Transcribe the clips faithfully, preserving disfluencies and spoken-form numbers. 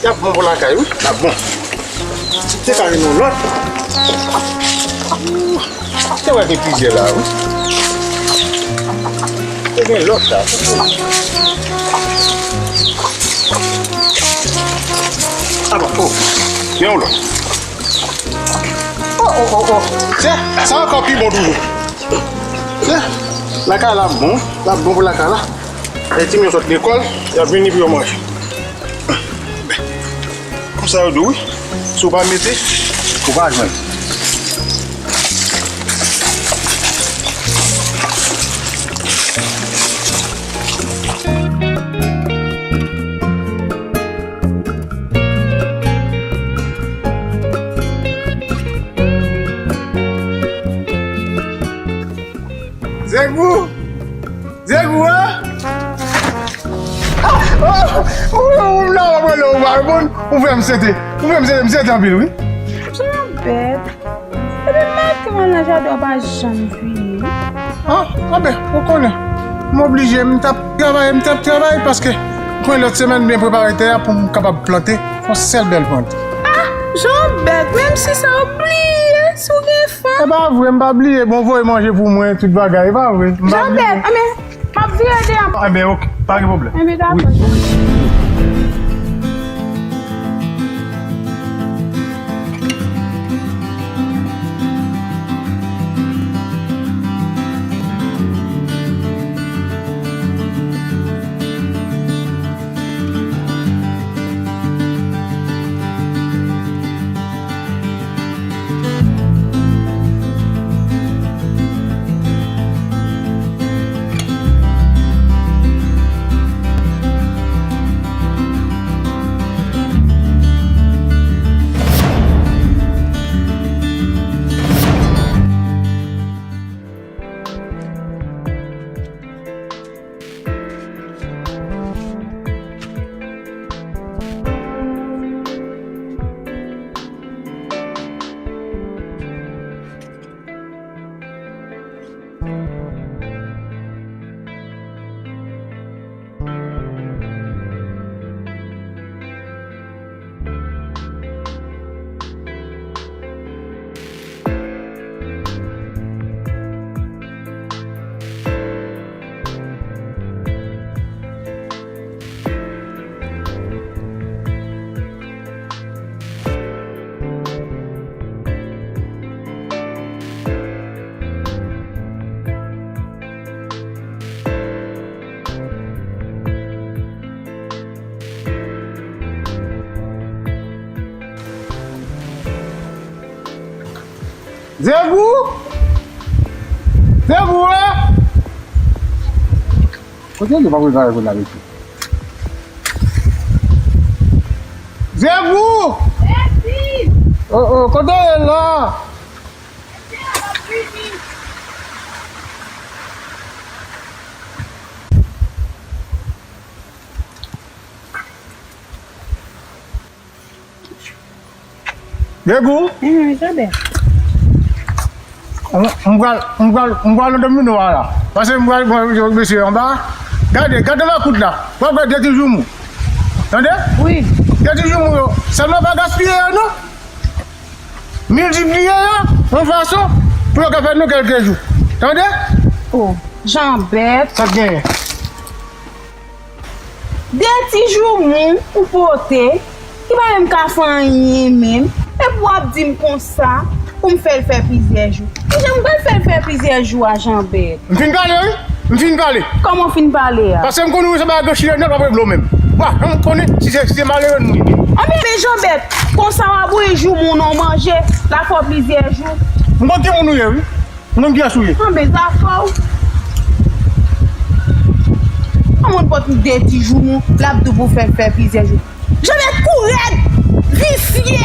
Y ap bon pou lakay, wi. Y ap bon. Te ka jwenn yon lòt. Te wè gen plizyè la, wi. Te gen lòt la. Aba, o. Gen yon lòt. O, o, o, o. Tè, sa ankò pi bon toujou. Tè, lakay la bon. L ap bon pou lakay la. Lè timoun yo sot lekòl, y ap vini pou yo manje. Konsa yo di wi, si w pa mete, ou pa jwenn. Zegou! Zegou, a? Ah, oh, oh, oh, m la, m ap rele w, w pa reponn. Ou fè m sete. Ou fè m sete, m sete anpil, wi. Jan bèt. Depi maten an nan jaden, w pa janm vini. Ah, anben, ou konnen. M oblije, m t ap travay, m t ap travay, paske m konnen lòt semèn, m byen prepare tè a pou m kapab plante yon sèl bèl plant. Ah, jan bèt, menm si sa w bliye, si w gen E pa vre, m pa bliye, bon, voye manje pou mwen, tout bagay, e pa vre. M pa bliye. Jabèt, anben, m ap vire deyò. Anben, ok, pa gen pwoblèm. Anben, dakò. Wi. Zegou! Zegou, e! Kote li pa prepare pou l ale tou? Zegou! O, o, kote w ye la? Zegou. Enhen, Jabèt. M, m pral, m pral, m pral nan domino a la. Paske m pral, m pral mesye anba. Gade, gade lakout la. W ap wè de ti joumou. Tande? Wi. De ti joumou yo. Sèlman pa gaspiye yo, non. Miltipliye yo yon fason pou yo ka fè nou kèlke jou. Tande? O, Jabèt. Sa k genyen? De ti joumou ou pote, ki pa menm ka fè anyen menm, epi w ap di m konsa pou m fè l fè plizyè jou. Kijan m pral fè l fè plizyè jou a, Jabèt? M fin pale, wi. M fin pale. Kòman w fin pale a? Paske m konnen w se pa gwo chire nèt w ap regle w menm. Wa, m konnen si se, si se malere nou ye. Anben, men Jabèt, konsa w ap voye joumou nan manje, l ap fè w plizyè jou. M konn ki moun ou ye, wi. Mwen gen sou ye. Anben zafè w. Yon moun pot de ti joumou, l ap di w pou fè l fè plizyè jou. Jabèt kou rèd, visye.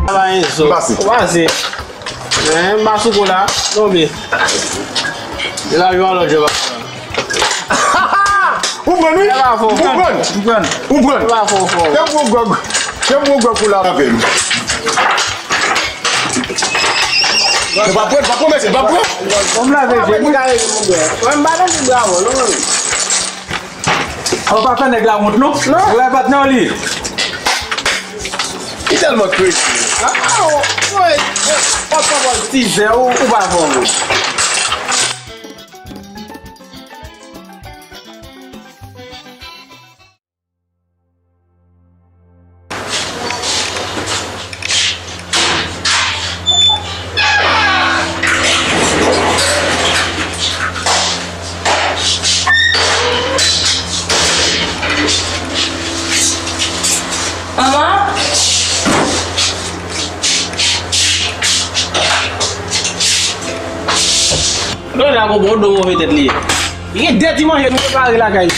Ala Enzo. Pase. Pase. Men, m pa sou kou la, tonbe. E la, yo, lòt jè, ou pran, wi? Ou pran. Ou pran. Ou pran. Ou pran. Fè gwo gòg. Fè gwo gòg pou la avè m. Ou pa pran, pa pran, mesye, pa pran. Bon, m lave je, m kare, mon bè. Mwen, m pa nan ti bravo, non, mwen. Ou pa fè nèg la wont, non? Non. Nèg la pa t nan li. Li tèlman kredi. Ah, oh, oh, oh, oh, oh, tizè, ou, ou pa fò, wi. Lè la gon bon do move tèt li ye. Li gen de ti manje nou prepare lakay li.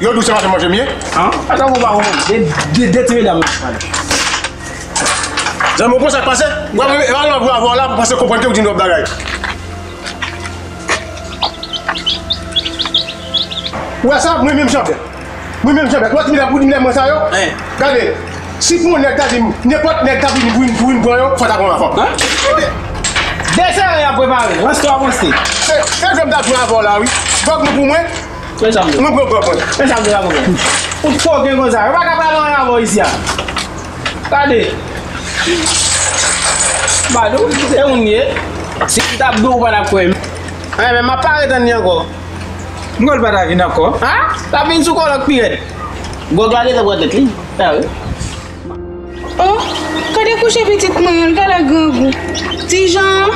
Yo di w se mache manje m ye? An? Ata ou pa konprann. De, de, de ti medam nou pale. Zanmi, ou konn sa k pase? Ou ap, e pa lòt vwa vwa la pou panse konprann ke ou di n lòt bagay. Ou wè sa? Mwen menm jan bèt. Mwen menm jan bèt. Ou wè ti medam pou di m lè mwen sa yo? Gade, si pou yon nèg ta di m, nenpòt nèg ta vini pou vin, pou vin pran yo, fò ta pran m avan. Desè y ap prepare. Ranse w ap ranse. Se, se jan m ta jwe avè w la, wi. Gòg nou pou mwen. Men sa m di w. Mwen pran gòg mwen. Men sa m di w la, konpè. Ou t koken konsa. Yo pa ka pale anyen avè w isi a. Gade. Badou, se moun ye. Si m t ap di w, ou pa t ap kwè m. Anyen, men m ap pare tann li ankò. M kwè l pa ta vin ankò. Ha? L ap vin sou kòlòk pi rèd. Gòg la gentan pran tèt li. Sa vre. Oh, gade kouche pitit mwen an, l genlè grangou. Ti Jan.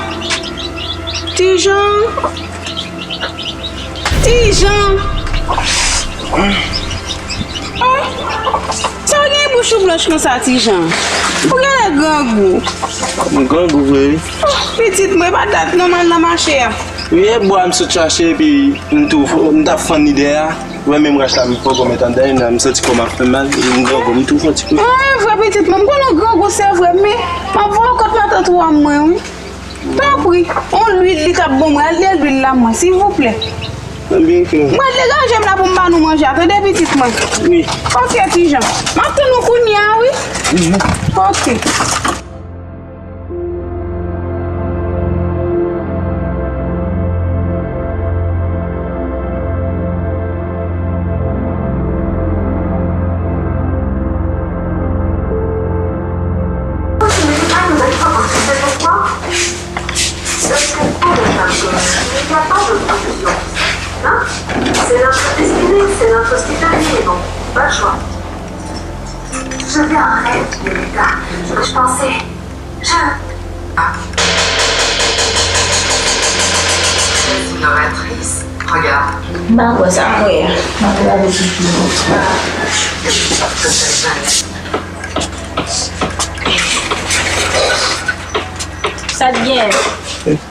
Ti Jan. Ti Jan. Oh, sa w gen bouch ou blanch konsa, Ti Jan? Ou genlè grangou. M grangou vre, wi. Oh, pitit mwen, pa dat non m al nan mache a. Wi, e bwa m sot chache, epi m tou, m t ap fann li dèyè a. Wè menm rach la, m poko met anndan, m santi kò m ap fè m mal, e m grangou, m tou fè ti kou. Ah, e vre, pitit mwen, m konnen w grangou, se vre, men m ap voye w kot matant ou a mwen, wi. Tanpri, yon lwil li t ap bon mwen, al lye lwil la mwen, silvouplè. Ebyen, ok. Mwen degaje m la pou m ba nou manje a, tande pitit mwen. Wi. Ok, Ti Jan. M ap tann ou kounye a, wi. Mhm. Ok. Continuez à nous être reçus. C'est pourquoi, lorsqu'il faut le faire, il n'y a pas d'autre option. Hein? C'est notre destinée, c'est notre hospitalier, donc pas le choix. Je vais en rêve, Bianca. Je pensais, je... Ah. Très innovatrice. Regarde. M pa kwè sa m wè a. M ap gade sou fim. Sa t gen?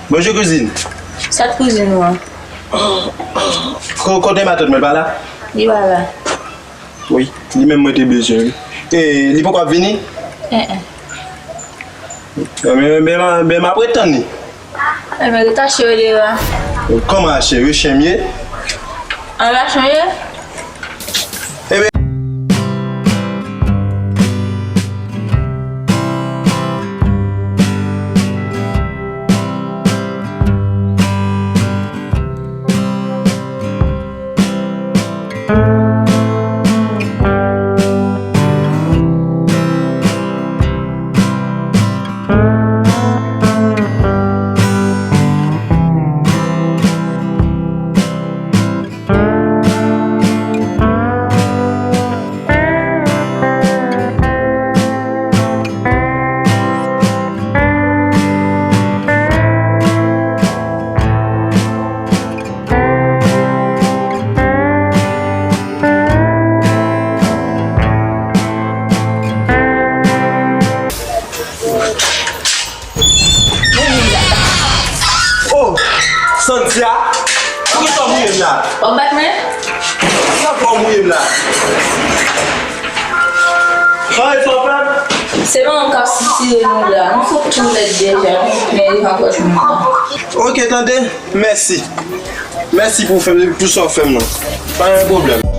Bonjou, kouzin. Sa t kouzin ou an? Ko-, kote matant mwen pa la? Li pa la. Wi, li menm mwen te bezwen, wi. E, li poko ap vini? En, en. Men, men, men, men m ap ret tann li. Enben, ret achte yo devan. Kòman achte yo? Chen m ye? An rason ye? Enben. Oh, Santia, poukisa w mouye m la? W ap bat mwen? Poukisa w mouye m la? Sa e sa w fè? Se manman k ap sitire nou la. Nou fout tou lèd deja, men rive an pòch moun nan. Ok, tande. Mèsi. Mèsi pou fè, pou sa w fè m nan. Pa gen pwoblèm.